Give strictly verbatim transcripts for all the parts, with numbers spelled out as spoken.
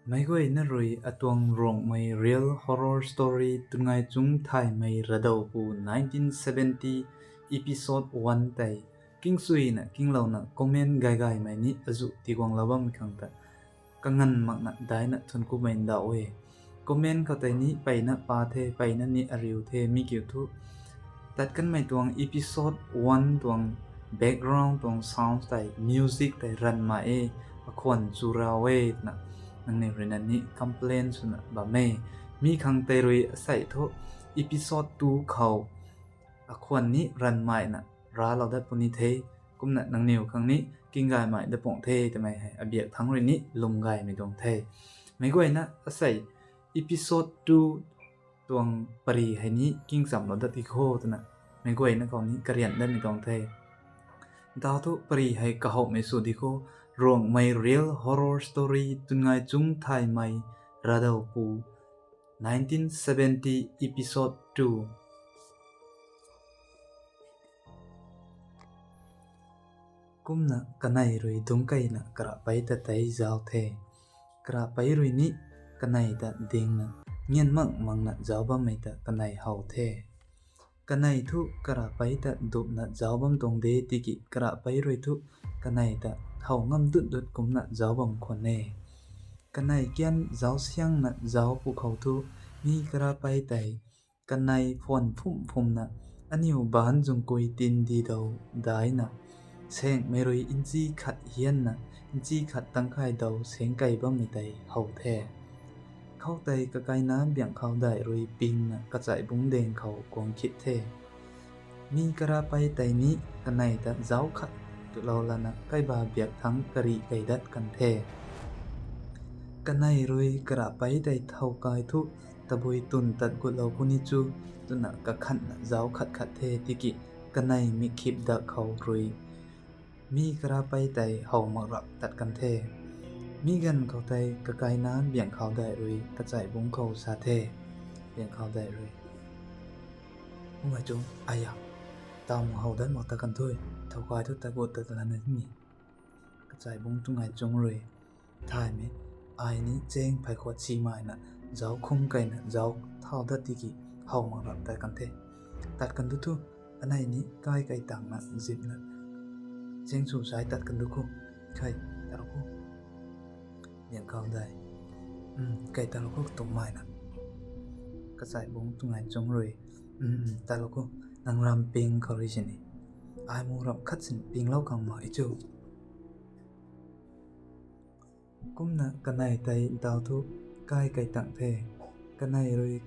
Meic guayna rui atuang Ruangmei real horror story Twna Ngai Chung Thaymei Radou Pu nineteen seventy episode one tei kingsuina kinglouna comment gaygaymei ni azuh tiguanglou bammei khang ta kanganv makna daina thuanckumei ndauh e. Comment khou tei ni peyna pa the, peyna ni ariu the, mi kiu thu tat kanmei tuang episode one tuang background tuang sounds tei music tei ranvmei e, akhwan chu rau e twna nangniw ruina ni complain swna bam e. Mi khang tei rui asei thu episode two khou akhwan ni ranvmeina raclou dat puni the, kumna nangniw khang ni kinggaymei dat puang the twmei hei abiak thangc rui ni lwmgaymei tuang the. Meic guayna asei episode two tuang pary hei ni kingchamlou dat di kho twna meic guayna khou ni karian datmei tuang the. Ntau thu pary hei kahouhmei sw di kho, Ruangmei real horror story Twna Ngai Chung Thaymei Radou Pu nineteen seventy episode two. Kumna kanei rui dungc keyna karahpei ta tei zauc the. Karahpei rui ni kanei ta dingna ngian mak makna zauc bammei ta kanei how the. Kanei thu karahpei ta dupna zauc bam tuang de tiki karahpei rui thu kanei ta how ngam dut dut kumcna zauc bam khwan e. Kanei kian zauc siangna zauc pwkhou thu mi karahpei tei kanei phwan phum phumna aniw baanc zungkui tindi dou daina sengmei rui inchi khat hianna inchi khat tangkhay dou seng key bammei tei how the. Khoutei kakaina biangh khou daih rui pingna kachaibungc daeng khou guang khit the. Mi karahpei tei ni kanei ta zauc khat tulou lana kaiba biak thangc karih key dat kan the. Kanei rui karahpei tei thow kai thu tabui twn tat gutlou puni chu twna kakhanna zauc khat khat the tiki kanei mikhip dak khou rui mi karahpei tei how mak rap tat kan the. Mi ganv khou tei kakaina biangh khou daih rui kachaibungc khou sa the. Biangh khou daih rui, Twna Ngai Chung, aya, taw mak how dat mak ta kan thu, thow kai thu tat gut tat lana ni. Kachaibungc Twna Ngai Chung rui, thaymei, ai ni cheng phey khuat simeina zauc khum keyna zauc thau dat tiki how mak rap tat kan the. Tat kan du thu, anei ni kai key tangna zipna cheng sw sai tat kan du kho. Khai, tat lou kho. Biangh khou daih, key tat lou kho twmeina. Kachaibungc Twna Ngai Chung rui, tat lou kho, nang ram ping khou rui sini, ai mu ram khat sin pinglou khang mak e chu. Kumna kanei tei ntau thu kai key tang the. Kanei rui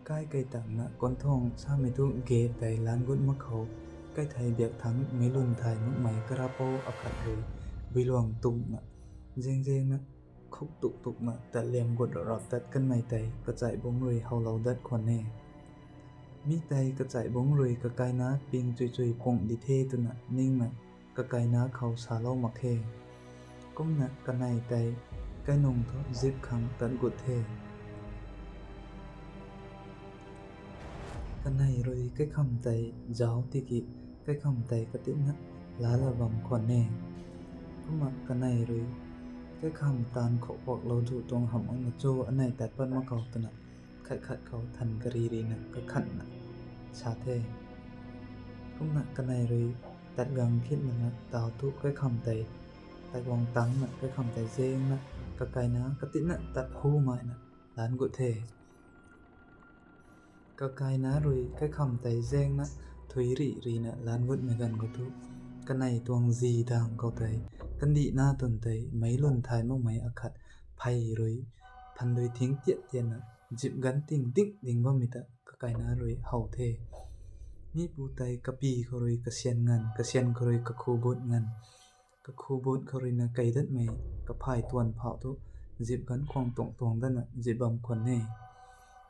kai key tangna kuanthang samei thu gate tei lanc gut mak khou, kaithei biak thangc meic lwn thay makmei karapou akhat rui builuang tumna zeng zengna khuk tuk tukna tat liam gut rap rap tat kanmei tei kachaibungc rui howlou dat khwan e. Mi tei kachaibungc rui kakaina ping chui chui pung di the twna ningna kakaina khou salou mak khe. Kumna kanei tei kainung thu zip khang tat gut the. Kanei rui kaikham tei zauc tiki kaikham tei katinna laa la bam khwan e. Kumna kanei rui kaikham taanv khou paklou du tuang hamh makna cho anei tat pat mak khou twna khat khat khou than kari rina kakhanna sa the. Kumna kanei rui tat gang khitna na tau thu kaikham tei, tat guang tangcna kaikham tei zengna kakaina katinna tat hu maina lanc gut the. Kakaina rui kaikham tei zengna thui rih rina lanc gutmei ganv khou thu, kanei tuang zi dang khou tei kandihna twn tei meic lwn thay makmei akhat phey rui phandui thing tiat tiatna zip ganv ting ding ding bammei ta kakaina rui how the. Mi pu tei kapi khou rui kasian nganv, kasian khou rui kakhu but nganv, kakhu but khou ruina key datmei kaphay tuan phauh thu zip ganv khwang tuang tuang datna zip bam khwan e.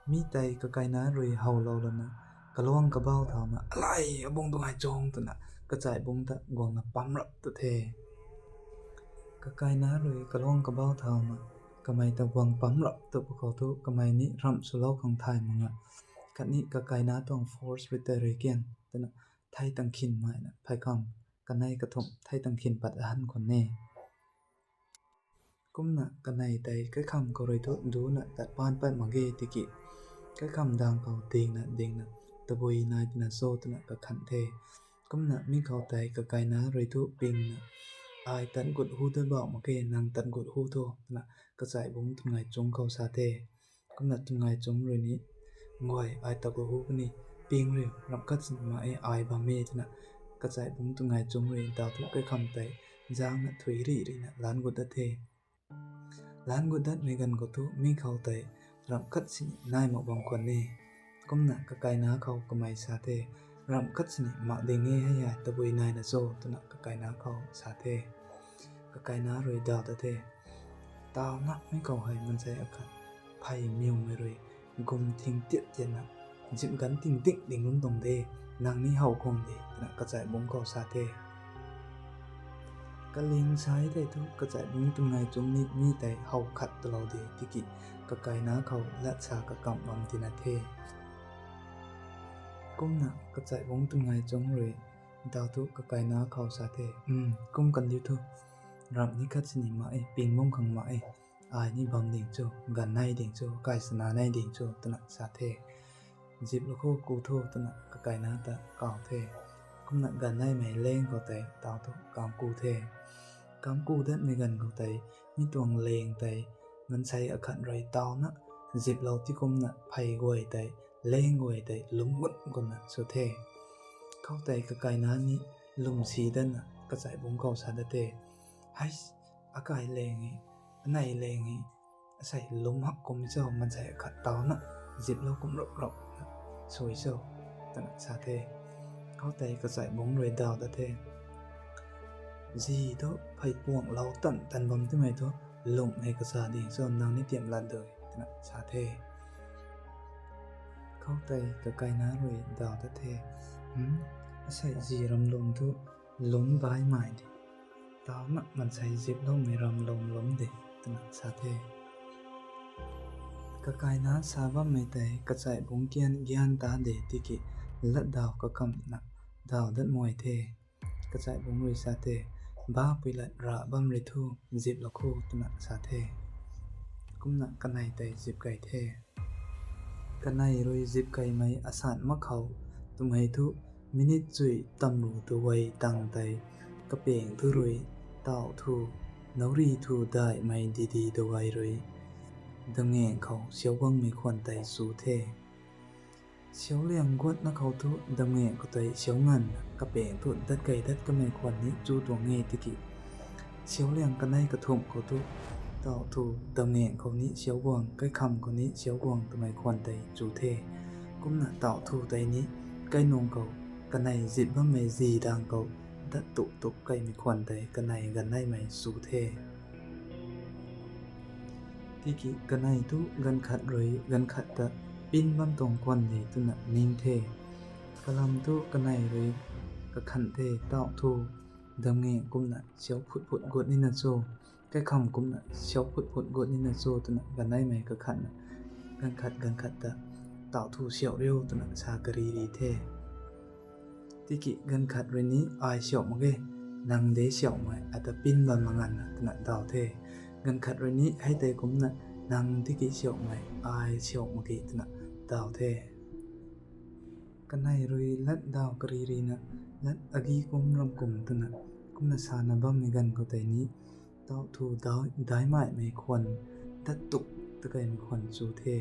Mi tei kakaina rui howlou lana kaluang kabau thauna, alai, abungc Twna Ngai Chung, twna kachaibungc ta guangna pam rap tu the. Kakaina rui kaluang kabau thauna kamei ta guang pam rap tu pwkhou thu kamei ni ramh swlou khang thay mak nga, khatni kakaina tuang force rui tei rui kian twna thei tang khin maina phey kham kanei kathumh thei tang khin pat han khwan e. Kumna kanei tei kaikham khou rui thu duna tat pan pat mak ge tiki, kaikham dang khou dingna dingna, tabui nai tina cho twna kakhan the. Kumna mi khou tei kakaina rui thu pingna, ai tat gut hu dat bauh mak ge, nang tat gut hu tho twna kachai bungc twna ngai chungc khou sa the. Kumna twna ngai chungc rui ni, nguay ai tat gut hu kani, ping rui ramh khat sini mak e, ai bam e twna kachai bungc twna ngai chungc rui daw thu kaikham tei zangna thui rih rihna lan gut dat the. Lan gut datmei ganv khou thu mi khou tei ramh khat sini nai mak bam khwan e. Kumna kakaina khou kamei sa the, ramh khat sini mak ding e hei, ai tabui naina cho twna kakaina khou sa the. Kakaina rui daw dat the, taw na mi khou hei mansei akhat phey miwmei rui gum thing tiat tiatna zip ganv ting ting ding lum tuang de, nang ni how khang de twna kachai bungc khou sa the. Kaling sai tei thu kachai bungc twna ngai chungc ni mi tei how khat talou de tiki, kakaina khou lat sa kakam bam tina the. Kumna kachai bungc twna ngai chungc rui daw thu kakaina khou sa the, kum kan diu thu, ramh ni khat sini mak e, ping bam khang mak e, ai ni bam ding cho, ganv nai ding cho, kai sana nai ding cho twna sa the. Ziplou khou ku tho twna kakaina ta kaw the. Kumna ganv naimei leng khou tei taw thu kamv ku the. Kamv ku datmei ganv khou tei mi tuang leng tei mansei akhat rui taw na ziplou ti kumna phey guay tei, leng guay tei lum gut gutna sw the. Khoutei kakaina ni lwm si datna kachai bungc khou sa dat the, hei, akai leng e, anei leng e, asei lum hak kum cho, mansei akhat taw na ziplou kum rap rap na sw cho twna sa the. Khoutei kachai bungc rui daw dat the, zi thu phey puanglou tan tan bam timei thu lwm hei kasa ding cho, nang ni tiam lat dui twna sa the. Khoutei kakaina rui daw dat the, asei zi ram lwm thu lum baimei de, taw na mansei ziploumei ram lwm lum de twna sa the. Kakaina sa bammei tei kachai bungc kian gian ta de tiki, latdaw kakamna daw dat muay the. Kachai bungc rui sa the, bapui lat ra bam rui thu ziplou kho twna sa the. Kumna kanei tei zip kei the. Kanei rui zip keimei asan mak khou twmei thu minute chui tamru tu guay tang tei kapeng thu rui taw thu, nauri thu daihmei didi dawai rui damngaeng khou siau guangmei khwan tei chu the. Siauliang guatna khou thu damngaeng khou tei siau nganvna kapeng thu dat kei dat kamei khwan ni chu tuang e tiki, siauliang kanei kathumh khou thu taw thu damngaeng khou ni siau guang, kaikham khou ni siau guang twmei khwan tei chu the. Kumna taw thu tei ni kainung khou kanei zip bammei zi dang khou dat tup tup keimei khwan tei kanei ganv naimei chu the. Tiki kanei thu ganv khat rui ganv khat ta pin bam tuang khwan de twna ning the. Kalam thu kanei rui kakhan the, taw thu damngaeng kumna siau phut phut guat nina cho, kaikham kumna siau phut phut guat nina cho twna ganv naimei kakhanna ganv khat ganv khat ta taw thu siau riu twna sa kariri the. Tiki ganv khat rui ni ai siau mak ge, nang de siaumei ata pin bam mak nganvna twna daw the. Ganv khat rui ni hei tei kumna nang tiki siaumei ai siau mak ge twna daw the. Kanei rui latdaw karirina, lat agi kum ram kum twna kumna sana bammei ganv khou tei ni taw thu daihmaimei khwan dat tup ta keimei khwan chu the.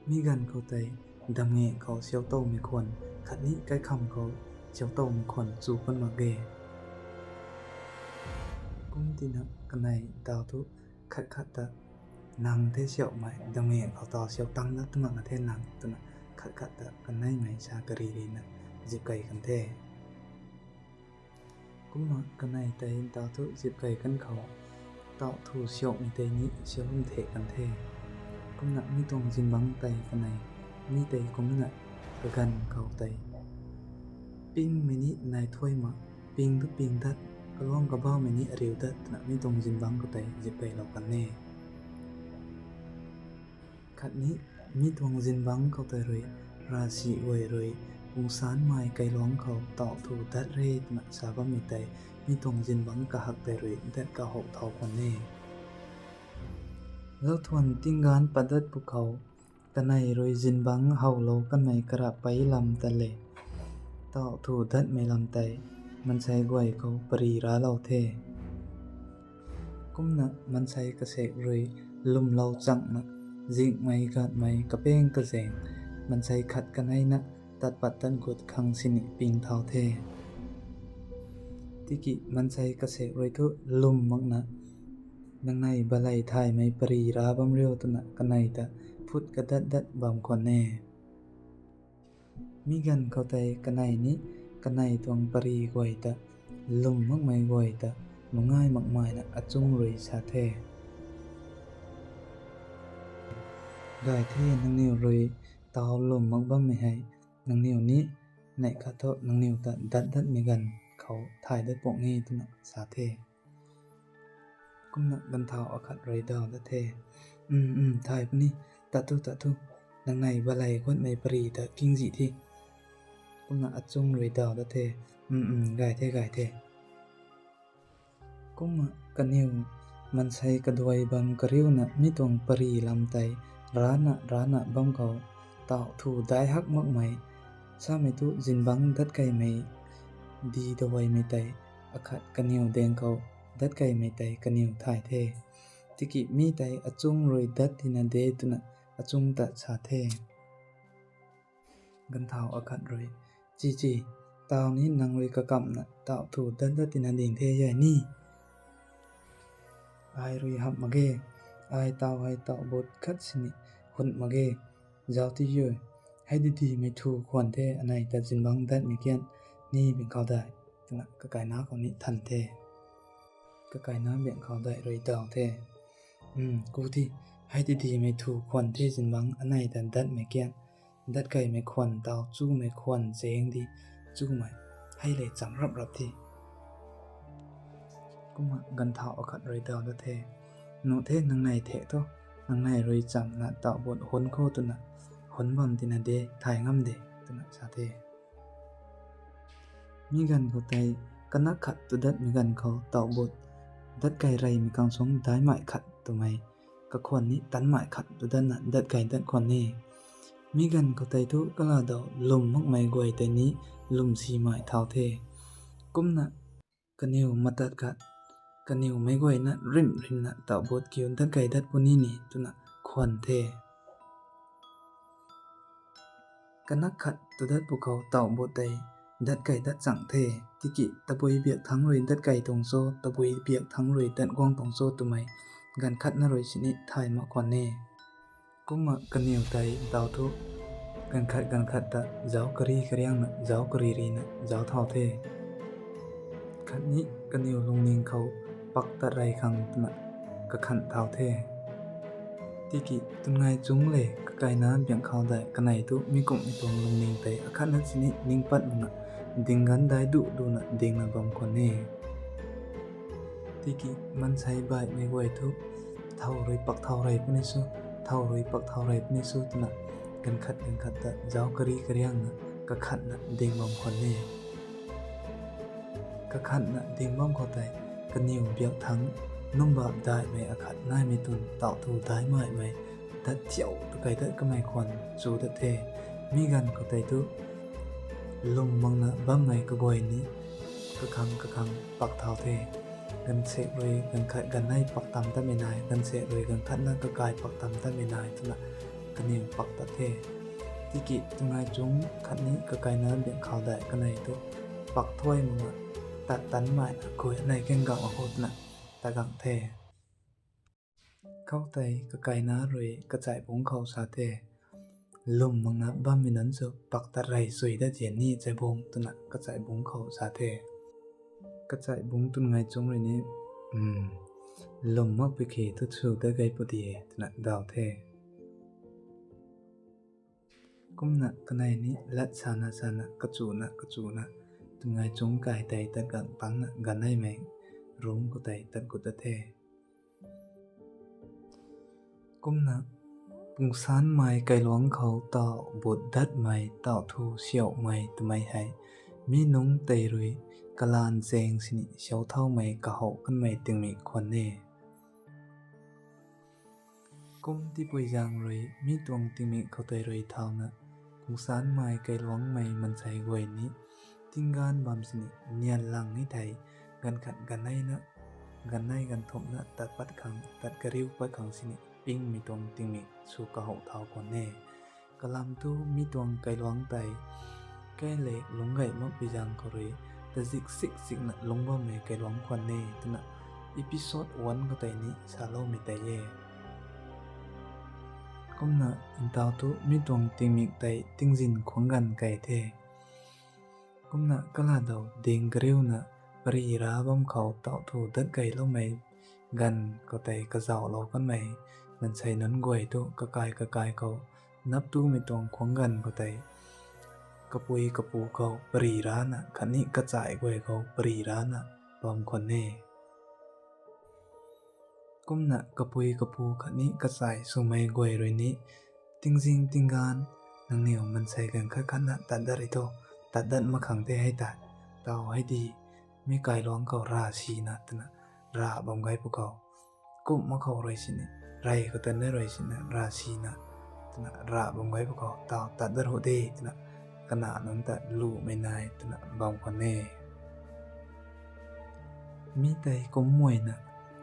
Mi ganv khou tei damngaeng khou siau towmei khwan khatni kaikham khou siau towmei khwan chu pan mak ge. Kum tina kanei taw thu khat khat ta nang the siaumei, damngaeng khou taw siau tang na twna the nang twna khat khat ta kaneimei sa karirina zip kei kan the. Kumna kanei tei taw thu zip kei kan khou taw thu siaumei tei ni siau lum the kan the. Kumna mi tuang zingbangc tei kanei mi tei kumna kaganv khou tei pingmei ni nai thuy mak, ping tu ping dat, kaluang kabaumei ni ariu dat twna mi tuang zingbangc khou tei zip keilou kan e. Khatni mi tuang zingbangc khou tei rui ravsic guay rui pungsanmei kailuangc khou taw thu dat re twna sa bammei tei mi tuang zingbangc kahak tei rui dat kahou thau khwan e. Louthuan tingganv pat dat pwkhou, kanei rui zingbangc howlou kanmei karapei lam ta le, tau thu datmei lam tei, maansei guay khou pary raclou the. Kumna maansei kasek rui lwmlou changna, zingmei gatmei kapeng kazaeng, maansei khat kaneina tat pat tat gut khang sini ping thau the. Tiki maansei kasek rui thu lwm makna, nangnei baley thaymei pary ra bam riu twna kanei ta phut kadat dat bam khwan e. Mi ganv khou tei kanei ni, kanei tuang pary guay ta, lwm makmei guay ta, mangai makmei na achung rui sa the. Gay the, nangniw rui tau lwm mak bammei hei, nangniw ni, neih khat thu nangniw ta dat datmei ganv khou thay dat pung e twna sa the. Kumna ganvthau akhat rui daw dat the. Um, um, thay puni, tat thu, tat thu, nangnei baley guatmei pary ta kingzih the. Kumna achung rui daw dat the. Um, um, gay the, gay the. Kumna kaniw maansei kaduai bam kariuna mi tuang pary lam tei rana, rana bam khou tau thu dai hak makmei, samei thu zingbangc dat kaimei di dawaimei tei akhat kaniw daeng khou dat kaimei tei kaniw thay the. Tiki mi tei achung rui dat tina de twna achung ta sa the. Ganvthau akhat rui, Chi chi, tau ni nang rui kakamna tau thu dat dat tina ding the yay ni. Ai rui hamh mak ge, ai tau hei tau but khat sini hun mak ge, zauc ti e, hei didimei thu khwan the anei ta zingbangc datmei kian ni bing khou dai, twna kakaina khou ni than the. Kakaina bing khou dai rui daw the. Um, ku thi, hei didimei thu khwan the zingbangc anei ta datmei kian, dat kaimei khwan tau chumei khwan zaeng di, chumei, hei le cham rap rap thi. Kumna ganvthau akhat rui daw dat the. Nuh the nangnei the thu, nangnei rui chamna tau but hun khou twna, hun bam tina de, thay ngam de, twna sa the. Mi ganv khou tei, kanak khat tu datmei ganv khou tau but dat kai reymei kang sung daimei khat twmei, kakhwan ni tanmei khat tu datna dat kai dat khwan e. Mi ganv khou tei thu kala daw lwm makmei guay tei ni lwm simei thau the. Kumna kaniw matat khat, kaniw meic guayna rimh rimhna tau but kiu dat kai dat puni ni twna khwan the. Kanak khat tu dat pwkhou tau but tei dat kai dat chang the. Tiki tabui biak thangc rui dat kai tuang cho, tabui biak thangc rui dat guang tuang cho twmei, ganv khatna rui sini thay mak khwan e. Kumna kaniw tei daw thu, ganv khat ganv khat ta zauc kari kariangna, zauc kari rina zauc thau the. Khatni kaniw lungning khou pak tat rey khang twna kakhanh thau the. Tiki twnngai chungc le kakaina biang khou dai kanei thu mi kumhmei tuang lungning tei akhatna sini ning pat makna, ding ganv dai duh duhna dingna bam khwan e. Tiki maansei baihmei guay thu, thow rui pak thau rey puni su, thow rui pak thau rey puni su twna, ganv khat ganv khat ta zauc kari kariangna, kakhatna ding bam khwan e. Kakhatna ding bam khou tei, kaniw biak thangc, numbap daihmei akhat naimei tun tau thu daimaimei, dat thiau tu kai dat kamei khwan chu dat the. Mi ganv khou tei thu, lwm makna bammei kaguay ni, kakhang kakhang pak thau the. Ganvsaekc rui ganv khat ganv nei pak tam tatmei nai, ganvsaekc rui ganv khatna kakai pak tam tatmei nai twna kaniw pak tat the. Tiki twnngai chungc khatni kakaina biang khou dai kanei thu, pak thuay makna, tat tanmei na khuay nei kang gau akhou twna, ta gang the. Khoutei kakaina rui kachaibungc khou sa the, lwm makna bammei nunc sw pak tat rey sui dat zian ni chaibungc twna kachaibungc khou sa the. Kachaibungc twnngai chungc rui ni, lwm mak pui khe thu sw dat gay pw di e twna daw the. Kumna kanei ni lat sana sana kachuna kachuna, twnngai chungc kai tei tat gang pangna ganv neimei room khou tei tat gut dat the. Kumna pungsanmei kailuangc khou tau but datmei tau thu siauhmei twmei hei, mi nungc tei rui kalaan zaeng sini siau thaumei kahouh kanmei tingmik khwan e. Kum tipui zaeng rui mi tuang tingmik khou tei rui thauna, kungsanmei kailuangmei mansei guay ni tinggaanv bam sini nian lang ni thei, ganv khat ganv neina, ganv nei ganv thumhna tat pat khang, tat kariu pat khang sini pingmei tuang tingmik sw kahou thau khwan e. Kalam thu mi tuang kailuang tei, kai le lungc gay makpui zaeng khou rui, tazik sik sikna lungc bammei kailuang khwan e twna episode one khou tei ni saloumei tei e. Kumna ntau thu mi tuang tingmik tei tingzin khuangc ganv kei the. Kumna kaladau ding kariuna pari ra bam khou tau thu dat keiloumei ganv khou tei kazauhlou kanmei mansei nunc guay thu kakai kakai khou nap tumei tuang khuangc ganv khou tei kapui kapu khou pari rana khatni kachai guay khou pari rana bam khwan e. Kumna kapui kapu khatni kachai swmei guay rui ni, tingzing tinggaanv, nangniw mansei ganv khat khatna tat dat ri tho, tat dat mak khang the hei ta, tau hei di, mi kailuang khou ra sina twna, ra bam gay pw khou, kum mak khou rui sini, rey khou tat na rui sina ra sina twna ra bam gay pw khou, tau tat dat hu de twna, kana nunc ta lumei nai twna bam khwan e. Mi tei kumcna,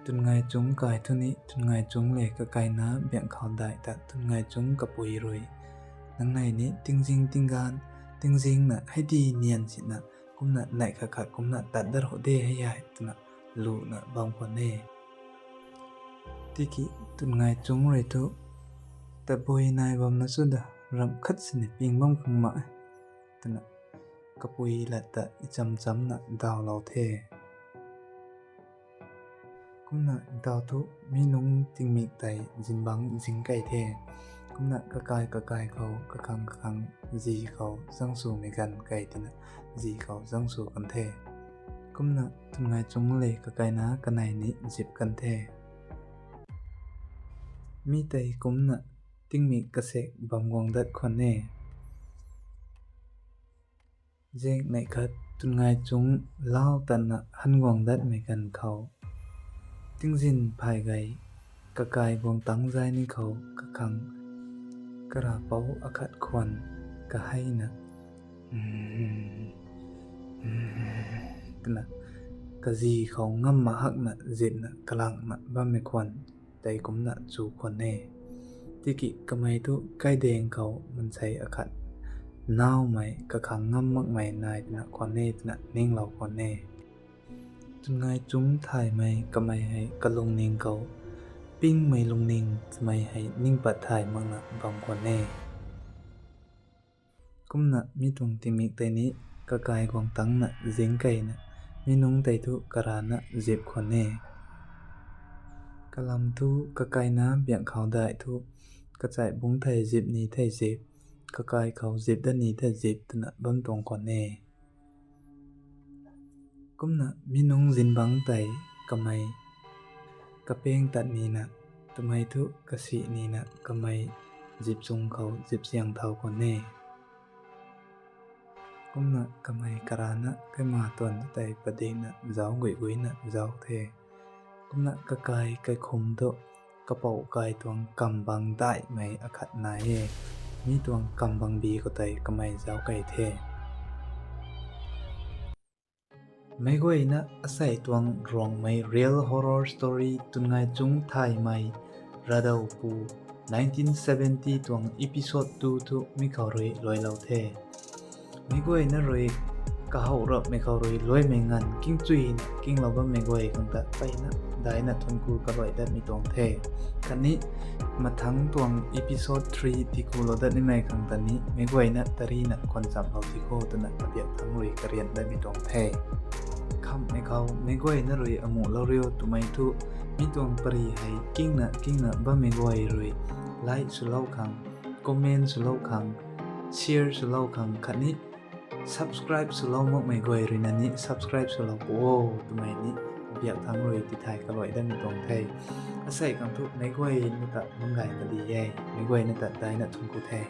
twn ngai chungc kai thu ni twn ngai chungc le kakaina biangh khou dai ta twn ngai chungc kapui rui, nang nei ni tingzing tinggaanv, tingzingna hei di nian sina, kumna neih khat khat kumna tat dat hu de hei hei twna luna bam khwan e. Tiki twn ngai chungc rui thu, tabui nai bamna chu da, ramh khat sini ping bam khang mak e twna, kapui lat ta icham chamna dawlou the. Kumna ntau thu mi nungc tingmik tei zingbangc zing kei the. Kumna kakai kakai khou kakhang kakhang zi khou zaeng swmei ganv kei tina zi khou zaeng sw kan the. Kumna twn ngai chungc le kakaina kanei ni zip kan the. Mi tei kumna tingmik kasek bam guang dat khwan e. Zek neih khat twn ngai chungc lau tatna han guang datmei ganv khou, tingzin phay gay, kakai guang tangc zay ni khou kakhang, karapouc akhat khwan kaheina twna, kazi khou ngam mahakna zipna kalangna bammei khwan tei kumna chu khwan e. Tiki kamei thu kaidaeng khou mansei akhat nawmei kakhang ngam makmei nai twna khwan e twna ninglou khwan e. Twn ngai chungc thaymei kamei hei kalungning khou pingmei lungning twmei hei ning pat thay makna bam khwan e. Kumna mi tuang tingmik tei ni kakai guang tangcna zing keyna, mi nungc tei thu karana zip khwan e. Kalam thu kakaina biangh khou dai thu, kachai bungc thei zip ni thei zip, kakai khou zip dat ni thei zip twna bam tuang khwan e. Kumna mi nungc zingbangc tei kamei kapeng tat nina, twmei thu kasi nina kamei zip chung khou zip siang thau khwan e. Kumna kamei karana kaima tuan tei padikna zauc guiguina zauc the. Kumna kakai kaikhum thu kapouh kai tuang kambang daihmei akhat nai e. Mi tuang kambang bi khou tei kamei zauc kei the. Meic guayna asei tuang Ruangmei real horror story twn ngai chungc thaymei Radaupu nineteen seventy tuang episode two thu mi khou rui luailou the. Meic guayna rui kahouh rapmei khou rui luaimei nganv kingchuina kinglou bammei guay khang ta mpeyna daihna thuancku kaluai datmei tuang the. Khatni mathangc tuang episode three tikulou dat nimei khang ta ni meic guayna tarina khwan chamlou ti kho twna abiak thangc rui karian datmei tuang the. Khamhmei khou meic guayna rui amuhlou riu twmei thu, mi tuang pary hei kingna kingna bammei guay rui like swlou khang, comment swlou khang, share swlou khang khatni subscribe swlou makmei guay ruina ni subscribe swlou pu o twmei ni abiak thangc rui tithay kaluai datmei tuang the. Asei khang thu meic guayna ta manggay padi e, meic guayna ta daihna thuancku the.